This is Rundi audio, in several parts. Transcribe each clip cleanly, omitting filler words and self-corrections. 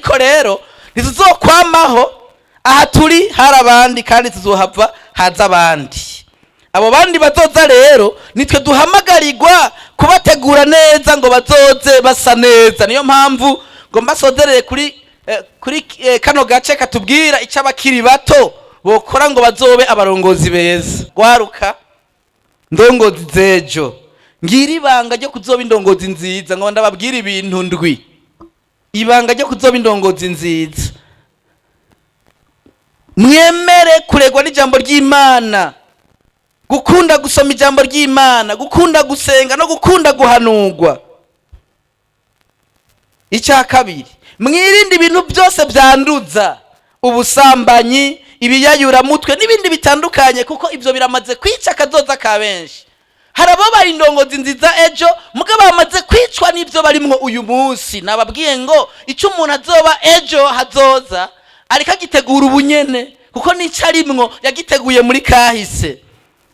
Ariko rero ntituzokwamaho aha turi, hari abandi kandi tuzohava haza abandi. Abo bandi bazoza rero nitwe duhamagarirwa kubategura neza ngo bazoze basa neza. Niyo mpamvu ngo mbasozerere kuri kano gace katubwira icyo abakiri bato bokora ngo bazobe abarongozi beza. Gwaruka, ndongozi z'ejo, ngira ibanga ryo kuzoba indongozi nziza, ngo ndababwire ibintu ndwi. Ibanga ryo kuzoba indongozi nziza: mwemere kuregwa n'ijambo ry'Imana, gukunda gusoma ijambo ry'Imana, gukunda gusenga no gukunda guhanurwa. Icya kabiri, mwirinde ibintu byose byanduza: ubusambanyi, ibiyayuramutwe n'ibindi bitandukanye, kuko ibyo biramaze kwica akazoza ka benshi. Hari ababaye indongozi nziza ejo, mugabo bamaze kwicwa n'ibyo barimwo uyu munsi. Nababwiye ngo icyo umuntu azoba ejo hazoza ariko agitegura ubunyene, kuko n'icyo arimwo yagiteguye muri kahise.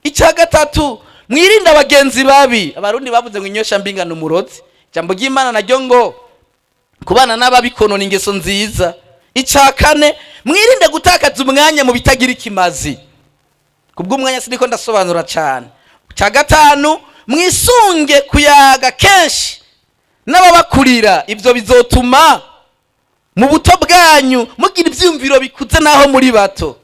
Icya gatatu, mwirinde abagenzi babi. Abarundi bavuze ngo inyosha mbingana umurozi. Ijambo ry'Imana naryo ngo kubana n'ababikonona ingeso nziza. Icya kane, mwirinde gutakaza umwanya mu bitagira ikimazi. Kubw'umwanya siniko ndasobanura cyane. Icya gatanu, mwisunge kuyaga kenshi n'ababakurira. Ibyo bizotuma mu buto bwanyu mugira ibyiyumviro bikuze n'aho muri bato.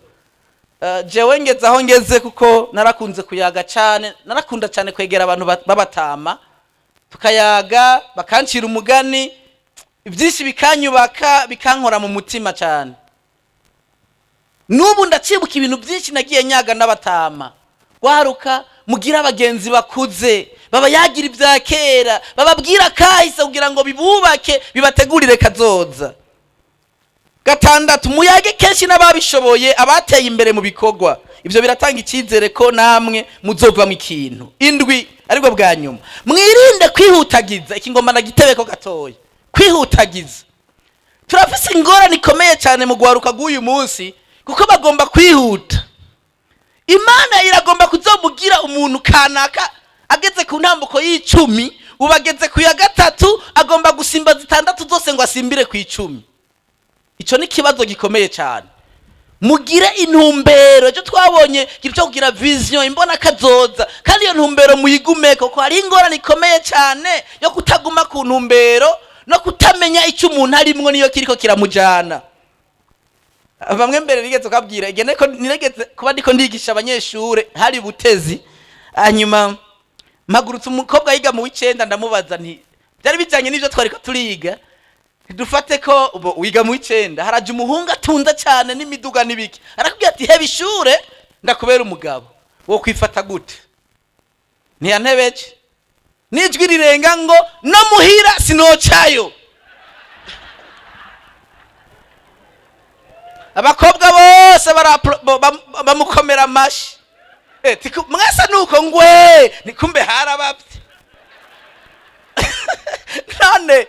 Jewe ngeze aho ngeze kuko narakunze kuyaga cyane, narakunda cyane kwegera abantu b'abatama, tukayaga, bakancira umugani, byinshi bikanyubaka, bikankora mu mutima cyane. N'ubu ndacibuka ibintu byinshi nagiye nyaga n'abatama. Gwaruka, mugira abagenzi bakuze baba yagira ibya kera, bababwira kahise kugira ngo bibubake, bibategurire kazoza. Gatandatu, muyage kenshi n'ababishoboye, abateye imbere mu bikorwa. Ibyo biratanga icyizere ko namwe muzovamo ikintu. Indwi, aribwo bwa nyuma, mwirinde kwihutagiza. Iki ngomba ndagitebeko gatoya. Kwihutagiza, turafise ingorane ikomeye cyane mu gwaruka rw'uyu munsi, kuko bagomba kwihuta. Imana iragomba kuzomugira umuntu kanaka ageze ku ntambuko y'10, ubu ageze ku ya gatatu, agomba gusimba zitandatu zose ngo asimbire ku 10. Icyo ni ikibazo gikomeye cyane. Mugire intumbero. Ejo twabonye ikintu cyo kugira vision, imbona kazoza, kandi iyo ntumbero muyigumeko, kuko hari ingorane ikomeye cyane yo kutaguma ku ntumbero no kutamenya icyo umuntu arimwo niyo kiriko kiramujana. Bamwe mbere nigeze kubabwira igihe niko nigeze kuba ndiko ndigisha abanyeshure, hari butezi, hanyuma mpagurutse umukobwa yiga mu w'9, ndamubaza nti, byari bijanye n'ivyo twariko turiga: dufate ko ubu wiga mu w'9, haraje umuhungu atunze cyane n'imiduga n'ibiki, arakubwira ati: "Heba ishure ndakubera umugabo", wo kwifata gute? Ntiyantebeje n'ijwi rirenga ngo: "No muhira sinocayo." Abakobwa bose bamukomera amashi. Mwese nuko ngwe nikumbe harabavye none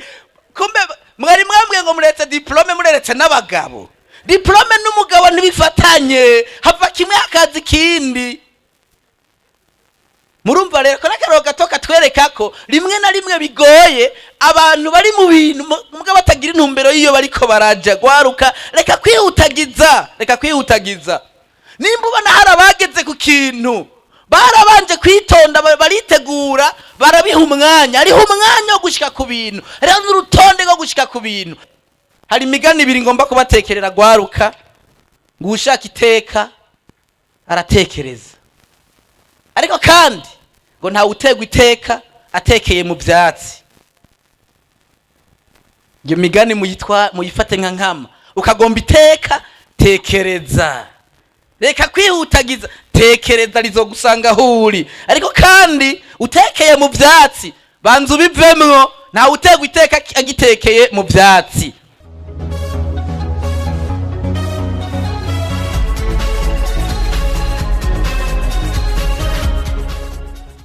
kumbe mwari mwambwiye ngo muretse diplôme, mureretse n'abagabo. Diplôme n'umugabo ntibifatanye, hava kimwe hakaza ikindi. Murumva rero ko n'akararo gato katwereka ko rimwe na rimwe bigoye abantu bari mu bintu mugabo batagira intumbero y'iyo bariko baraja. Gwaruka, reka kwihutagiza, reka kwihutagiza. Nimba ubona hari abageze ku kintu, barabanje kwitonda, baritegura, barabiha umwanya. Hariho umwanya wo gushika ku bintu, hariho n'urutonde rwo gushika ku bintu. Hari imigani ibiri ngomba kubatekerera, gwaruka: ngo ushaka iteka aratekereza, ariko kandi ngo ntawe utegwa iteka atekeye mu byatsi. Iyo migani muyitwa muyifate nka nkama. Ukagomba iteka, tekereza, reka kwihutagiza, tekereza, rizogusanga aho uri. Ariko kandi utekeye mu byatsi, banza ubivemwo. Ntawe utegwa iteka agitekeye mu byatsi.